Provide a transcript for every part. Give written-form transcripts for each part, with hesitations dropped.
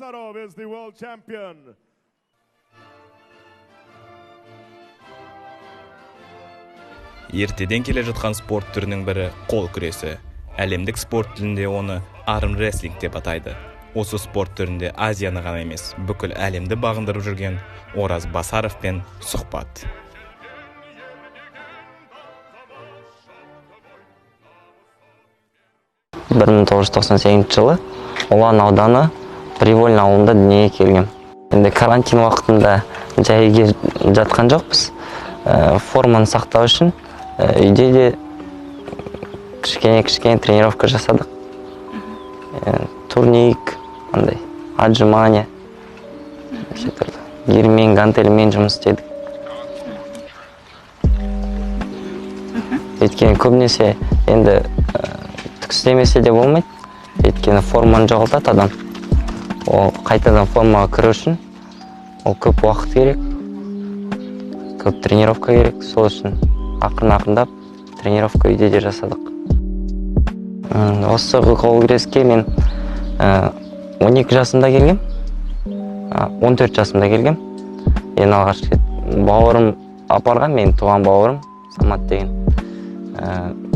Bazarov is the world champion. Ертеден келе жатқан спорт түрінің бірі – қол күресі. Әлемдік спорт тілінде оны армрестлинг деп атайды. Осы спорт түрінде Азияны ғана емес, бүкіл әлемді бағындырып жүрген Ораз Басаровпен сұхбат. 1998 жылы Ұлан ауданы, Привольный ауылында дүниеге келгем. Енді карантин уақытында жай үйге жатқан жоқпыз. Форманы сақтау үшін үйде де кішкене кішкене тренировка жасадық. Турник, андай отжимания, неше түрлі гирмен, гантельмен жұмыс істедік. Өйткені көбінесе енді түк істемесе де болмайды, өйткені форманы жоғалтады адам. Ол қайтадан формаға кіру үшін ол көп уақыт керек, көп тренировка керек. Сол үшін ақырын ақырындап тренировка үйде де жасадық. Осы қол күреске мен 12 жасымда келгем, 14 жасымда келгем. Ең алғаш рет бауырым апарған, менің туған бауырым Самат деген.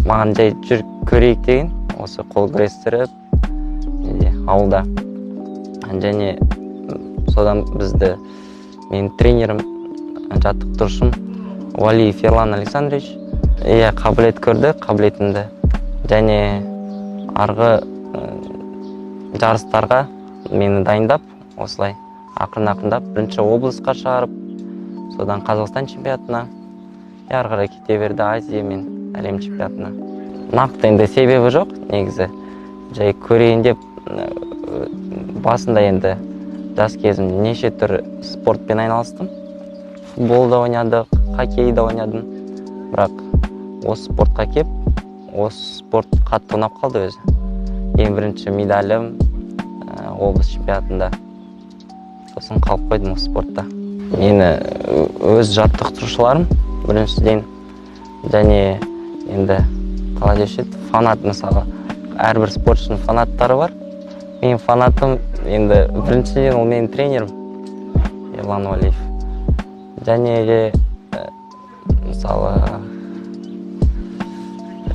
Маған жай жүр, көрейік деген, осы қол күрестіріп неде, ауылда. Және содан бізді менің тренерім, жаттықтырушым Уалиев Ерлан Александрович, иә, қабілет көрді, қабілетімді, және арғы жарыстарға мені дайындап, осылай ақырын ақырындап бірінші облысқа шығарып, содан Қазақстан чемпионатына, и ары қарай кете берді Азия мен әлем чемпионатына. Нақты енді себебі жоқ негізі, жай көрейін деп. Басында енді жас кезімде неше түрлі спортпен айналыстым: футбол да ойнадық, хоккей да ойнадым. Бірақ осы спортқа кеп, осы спорт қатты ұнап қалды өзі. Ең бірінші медалім облыс чемпионатында. Сосын қалып қойдым осы спортта. Мені өз жаттықтырушыларым біріншіден, және енді қалай деуші еді, фанат. Мысалы, әрбір спортшының фанаттары бар. Менің фанатым енді біріншіден ол менің тренерім Ерлан Уәлиев және де мысалы,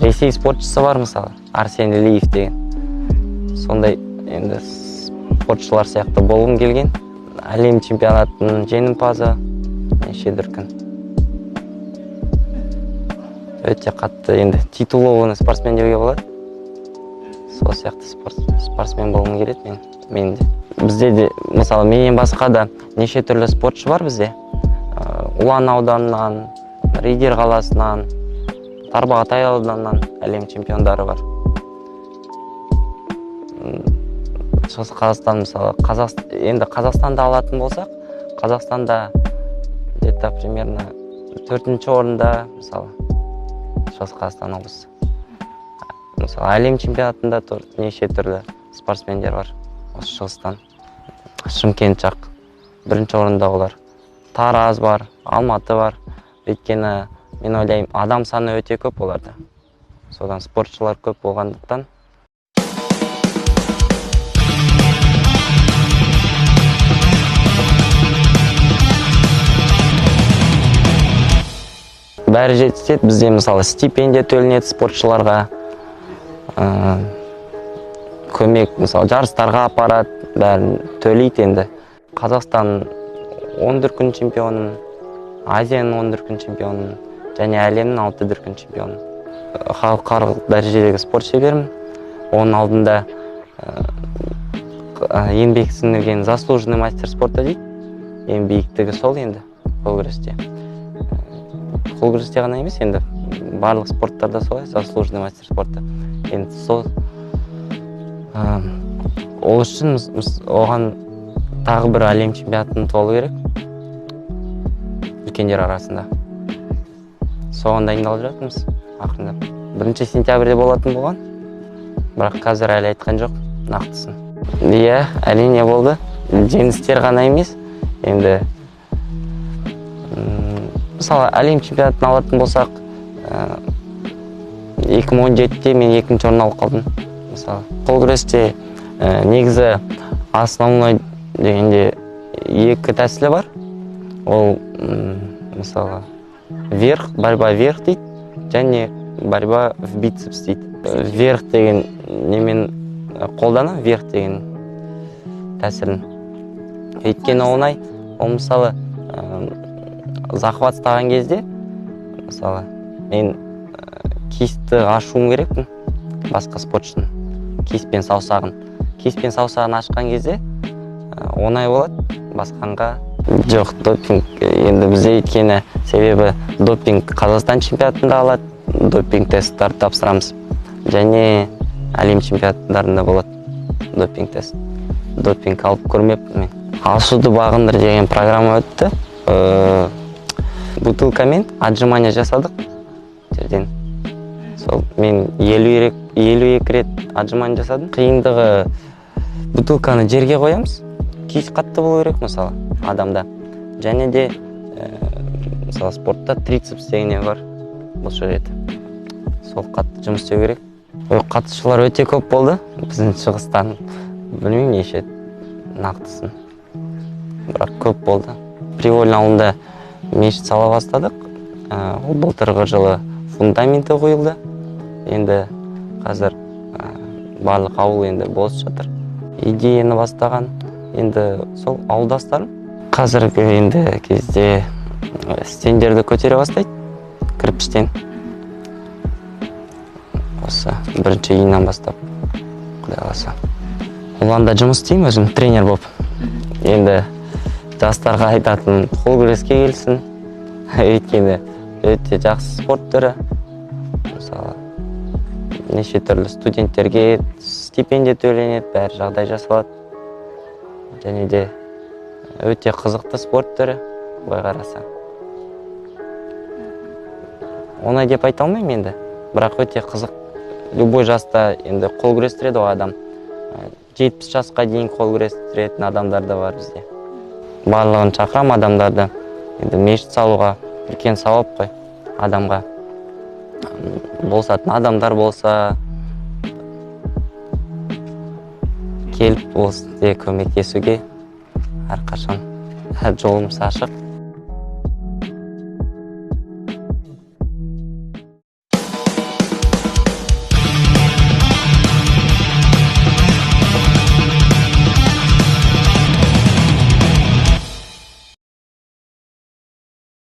Ресей спортшысы бар, мысалы, Арсен Лилиев деген. Сондай енді спортшылар сияқты болғым келген. Әлем чемпионатының жеңімпазы неше дүркін, өте қатты енді титулованный спортсмен деуге болады. Сол сияқты спортсмен болғым келеді мен де. Бізде де, мысалы, менен басқа да неше түрлі спортшы бар бізде. Ұлан ауданынан, Риддер қаласынан, Тарбағатай ауданынан әлем чемпиондары бар. Шығыс Қазақстан, мысалы, енді Қазақстанда алатын болсақ, Қазақстанда где-то примерно төртінші орында, мысалы, Шығыс Қазақстан облысы. Мысалы, әлем чемпионатында неше түрлі спортсмендер бар осы шығыстан. Шымкент жақ бірінші орында олар, Тараз бар, Алматы бар. Өйткені мен ойлаймын, адам саны өте көп оларда, содан спортшылар көп болғандықтан. Бәрі жетіседі бізде. Мысалы, стипендия төленеді спортшыларға, көмек, мысалы, жарыстарға апарады, бәрін төлейді. Енді Қазақстан 10 дүркін чемпионымын, Азияның 10 дүркін чемпионымын және әлемнің алты дүркін чемпионы. Халықаралық дәрежедегі спорт шеберімін. Оның алдында еңбек сіңірген, заслуженный мастер спорта дейді, ең биіктігі сол енді қол күресте. Қол күресте ғана емес, енді барлық спорттарда солай, заслуженный мастер спорта. Енді сол ол үшін оған тағы бір әлем чемпионатын ұтып алу керек үлкендер арасында. Соған дайындалып жатырмыз ақырындап. 1 сентябрьде болатын болған, бірақ қазір әлі айтқан жоқ нақтысын. Иә, әрине, болды. Жеңістер ғана емес енді, мысалы, әлем чемпионатын алатын болсақ, 2017-те мен екінші орын алып қалдым. Мысалы, қол күресте негізі основной дегенде екі тәсілі бар. Ол мысалы вверх, борьба вверх дейді, және борьба в бицепс дейді. Вверх деген немен қолданамын, вверх деген тәсілін. Өйткені оңай. Ол мысалы захват ұстаған кезде, мысалы мен кисті ашуым керекпін басқа спортшының киспен саусағын. Киспен саусағын ашқан кезде оңай болады басқанға. Жоқ, допинг енді бізде, өйткені себебі допинг Қазақстан чемпионатында алады, допинг тесттер тапсырамыз, және әлем чемпионаттарында болады допинг тест. Допинг алып көрмеппін мен. Асуды бағындыр деген программа өтті. Бутылкамен отжимание жасадық жерден. Сол мен 52 рет отжимание жасадым. Қиындығы бутылканы жерге қоямыз, киіз қатты болу керек мысалы адамда. Және де мысалы спортта трицепс деген бар, бұлшық еті. Сол қатты жұмыс істеу керек. Қатысушылар өте көп болды біздің шығыстан, білмеймін неше нақтысын, бірақ көп болды. Привольный ауылында мешіт сала бастадық. Ол былтырғы жылы фундаменті құйылды. Енді қазір барлық ауыл енді бос жатыр. Идеяны бастаған енді сол ауылдастарым. Қазіргі енді кезде стендерді көтере бастайды кірпіштен. Осы 1 июньнан бастап, құдай қаласа. Ұланда жұмыс істеймін өзім тренер болып. Енді жастарға айтатын, қол күреске келсін. Өйткені өте жақсы спорт түрі. Мысалы неше түрлі студенттерге стипендия төленеді, бәрі жағдай жасалады. Және де өте қызықты спорт түрі, былай қарасаң. Оңай деп айта алмаймын енді, бірақ өте қызық. Любой жаста енді қол күрестіреді ғой адам. 70 жасқа дейін қол күрестіретін адамдар да бар бізде. Барлығын шақырам адамдарды. Енді мешіт салуға үлкен сауап қой адамға. Болсатын адамдар болса келіп осы көмектесуге әрқашан жолымыз ашық.